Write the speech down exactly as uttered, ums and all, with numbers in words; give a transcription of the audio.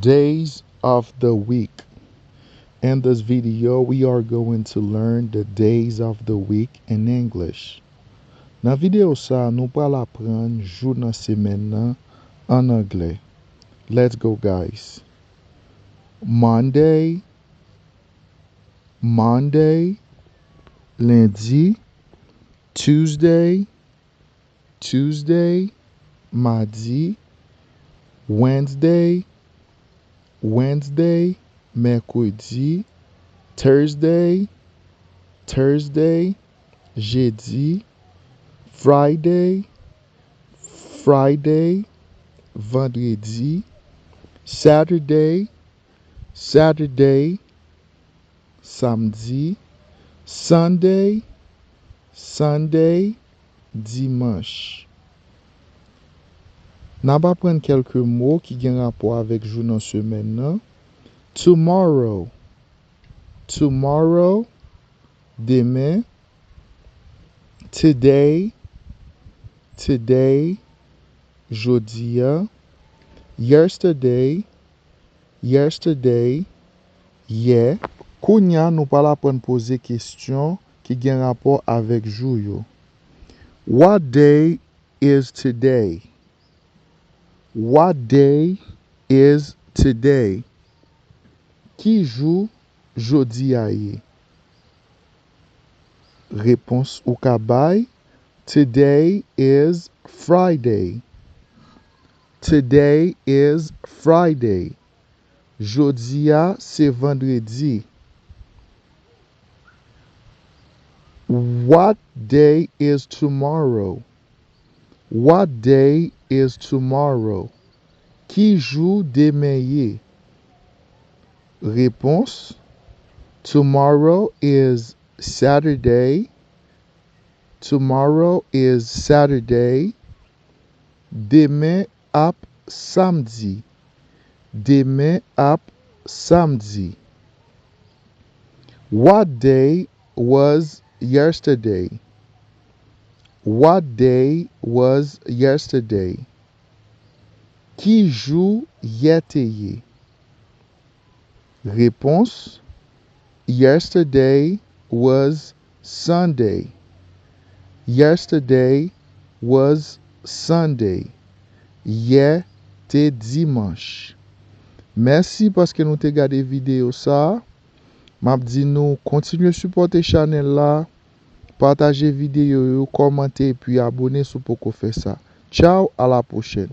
Days of the week. In this video, we are going to learn the days of the week in English. Nan videyo sa a, nou pral aprann jou nan semèn nan an anglè. Let's go, guys. Monday, Monday, lendi, Tuesday, Tuesday, madi, Wednesday, Wednesday, mèkredi, Thursday, Thursday, jedi, Friday, Friday, vandredi, Saturday, Saturday, samdi, Sunday, Sunday, dimanch. N ap aprann kèlke mo ki gen rapò avèk jou nan semèn nan. Tomorrow, tomorrow, demen. Today, today, jodi a. Yesterday, yesterday, yè. Kounye a, nou pral aprann poze kesyon ki gen rapò avèk jou yo. What day is today? What day is today? Ki jou jodi a ye? Repons ou ka bay, Today is Friday. Today is Friday. Jodi a se vandredi. What day is tomorrow? What day is tomorrow? Ki jou demen ye? Repons, tomorrow is Saturday. Tomorrow is Saturday. Demen ap samdi. Demen ap samdi. What day was yesterday? What day was yesterday? Ki jou yè te ye? Repons, yesterday was Sunday. Yesterday was Sunday. Yè te dimanch. Mèsi paske nou te gade videyo sa a. M ap di nou kontinye sipòte chanèl la, pataje videyo yo, kòmante epi abone si w poko fè sa. Tchaw, a la pwochèn.